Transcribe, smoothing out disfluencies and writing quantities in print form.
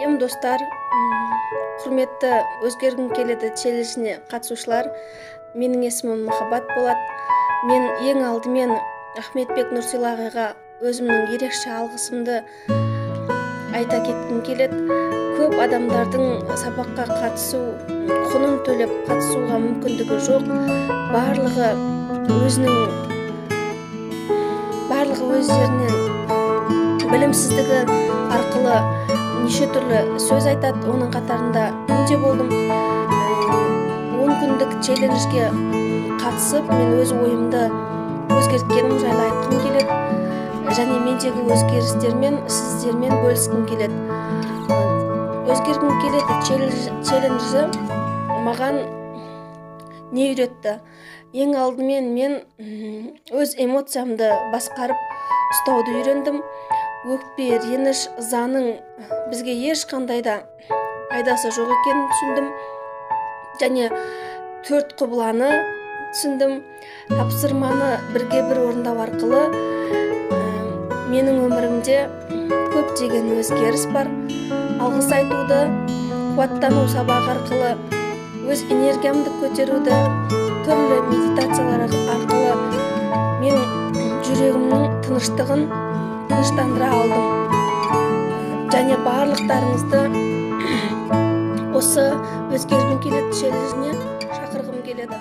Сәлем, достар, құрметті «Өзгергім келеді» челленджіне қатысушылар! Менің есімім Махаббат болады. Мен ең алдымен Ахметбек Нұрсила ағайға өзімнің ерекше алғысымды айта кеткім келеді. Көп адамдардың сабаққа қатысу құнын төлеп қатысуға мүмкіндігі жоқ. Барлығы өздерінен білімсіздігі арқылы неше түрлі сөз айтады. Оның қатарында мен де болдым. 10 күндік челленджге қатысып, мен өз ойымды өзгерткенім жайлы айтқым келеді және мендегі өзгерістермен сіздермен бөліскім келеді. «Өзгергім келеді» челленджі маған не үйретті? Ең алдымен мен өз эмоциямды басқарып ұстауды үйрендім. Өкпе, реніш, ызаның бізге ешқандай да пайдасы жоқ екенін түсіндім және төрт құбыланы түсіндім. Тапсырманы бірге бір орындау арқылы менің өмірімде көптеген өзгеріс бар. Алғыс айтуды, қуаттану сабағы арқылы өз энергиямды көтеруді, түрлі медитациялар арқылы мен жүрегімнің тыныштығын тыныштандыра алдым. Және барлықтарыңызды осы «Өзгергім келеді» челленджіне шақырғым келеді.